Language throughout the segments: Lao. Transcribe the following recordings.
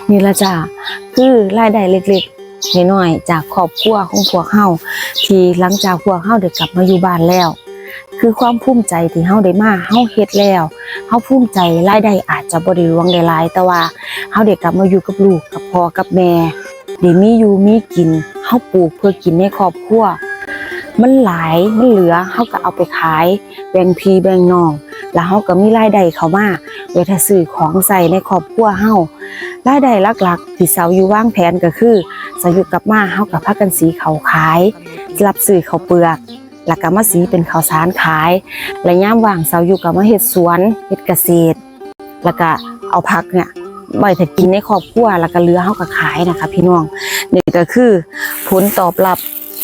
ນີ້ລະຈ້າ ຄືລາຍໄດ້ເລັກໆນ້ອຍໆຈາກຄອບຄົວຂອງພວກເຮົາ ທີ່ຫຼັງຈາກພວກເຮົາໄດ້ກັບມາຢູ່ບ້ານແລ້ວ ຄືຄວາມພູມໃຈທີ່ເຮົາໄດ້ມາ ເຮົາເຮັດແລ້ວ ເຮົາພູມໃຈ. ລາຍໄດ້ອາດຈະບໍ່ໄດ້ຫຼວງໄດ້ຫຼາຍ ແຕ່ວ່າເຮົາໄດ້ກັບມາຢູ່ກັບລູກ ກັບພໍ່ກັບແມ່ ໄດ້ມີຢູ່ມີກິນ ເຮົາປູກເພື່ອກິນໃນຄອບຄົວ ມັນຫຼາຍ ມັນເຫຼືອ ເຮົາກໍເອົາໄປຂາຍ ແບ່ງພີ່ແບ່ງນ້ອງ ແລ້ວເຮົາກໍມີລາຍໄດ້ເຂົ້າມາ ໄວ້ຖ້າຊື້ຂອງໃຊ້ໃນຄອບຄົວເຮົາ. ລາຍໄດ້ຫຼັກໆທີ່ສາວຢູ່ວາງແຜນກໍຄື ສາວຢູ່ກັບມາ ເຮົາກໍພາກັນສີເຂົ້າຂາຍ ຮັບຊື້ເຂົ້າເປືອກ ແລ້ວກໍມາສີເປັນເຂົ້າສານຂາຍ ແລະ ຍາມວ່າງສາວຢູ່ກໍມາເຮັດສວນ ເຮັດກະເສດ ແລ້ວກະເອົາຜັກເນຍໄວ້ຖ້າກິນໃນຄອບຄົວ ແລ້ວກະເຫຼືອເຮົາກະຂາຍນະຄະພີ່ນ້ອງ. ນີ້ກະຄືຜົນຕອບຮັບ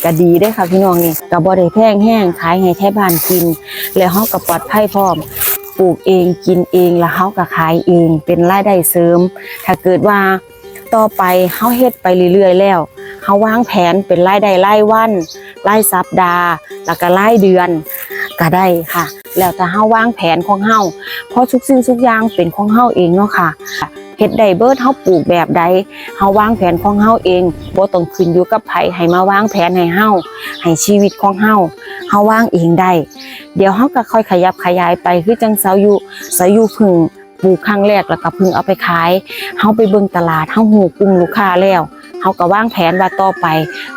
ກະດີເດ້ຄະພີ່ນ້ອງ. ນີ້ກະບໍ່ໄດ້ແພງແຮງ ຂາຍໃຫ້ໄທບ້ານກິນ ແລ້ວເຮົາກະປອດໄພພ້ອມ ປູກເອງກິນເອງ ແລ້ວເຮົາກະຂາຍເອງ ເປັນລາຍໄດ້ເສີມ. ຖ້າເກີດວ່າຕໍ່ໄປເຮົາເຮັດໄປເລື້ອຍໆແລ້ວ ເຮົາວາງແຜນເປັນລາຍໄດ້ລາຍວັນ ລາຍສັບດາ ແລ້ວກະລາຍເດືອນກະໄດ້ຄະ ແລ້ວແຕ່ເຮົາວາງແຜນຂອງເຮົາ ເພາະທຸກສິ່ງທຸກຢ່າງເປັນຂອງເຮົາເອງເນາະຄະ. ເຮັດໄດ້ເບີດ ເຮົາປູກແບບໃດ ເຮົາວາງແຜນຂອງເຮົາເອງ ບໍ່ຕ້ອງຂຶ້ນຢູ່ກັບໃຜໃຫ້ມາວາງແຜນໃຫ້ເຮົາ ໃຫ້ຊີວິດຂອງເຮົາ ເຮົາວາງເອງໄດ້. ດຽວເຮົາກະຄ່ອຍຂະຫຍັບຂະຫຍາຍໄປ ຄືຈັ່ງສາວຢູ່ ສາວຢູ່ເພິ່ງ ປູກຄັ້ງແລກ ແລ້ວກໍເພິ່ງເອົາໄປຂາຍ ເຮົາໄປເບິ່ງຕະຫຼາດ ເຮົາຮູ້ກຸ່ມລູກຄ້າແລ້ວ ເຮົາກໍວາງແຜນວ່າຕໍ່ໄປ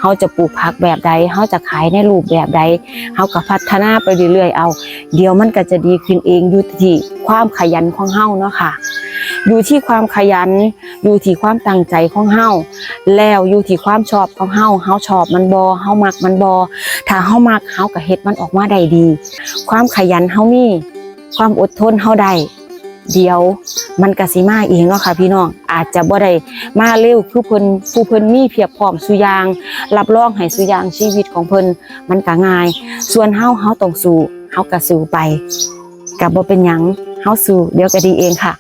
ເຮົາຈະປູກຜັກແບບໃດ ເຮົາຈະຂາຍໃນຮູບແບບໃດ ເຮົາກໍພັດທະນາໄປເລື້ອຍໆເອົາ. ດຽວມັນກໍຈະດີຂຶ້ນເອງ ຢູ່ທີ່ຄວາມຂະຫຍັນຂອງເຮົາເນາະຄະ ຢູ່ທີ່ຄວາມຂະຫຍັນ ຢູ່ທີ່ຄວາມຕັ້ງໃຈຂອງເຮົາ ແລ້ວຢູ່ທີ່ຄວາມຊອບຂອງເຮົາ ເຮົາຊອບມັນບໍ່ ເຮົາມັກມັນບໍ່. ຖ້າເຮົາມັກ ເຮົາກໍເຮັດມັນອອກມາໄດ້ດີ. ຄວາມຂະຫຍັນເຮົາມີ ຄວາມອົດທົນເຮົາໄດ້ ດຽວມັນກະຊິມາເອງເນາະຄະພີ່ນ້ອງ. ອາດຈະບໍ່ໄດ້ມາເລັວຄືເພິ່ນ ຜູ້ເພິ່ນມີພຽບພ້ອມສູ່ຢ່າງ ຮັບຮອງໃຫ້ສູ່ຢ່າງ ຊີວິດຂອງເພິ່ນມັນກະງ່າຍ. ສ່ວນເຮົາ ເຮົາຕ້ອງສູ້ ເຮົາກະສູ້ໄປ ກະບໍ່ເປັນຫຍັງ ເຮົາສູ້ ດຽວກະດີເອງຄະ.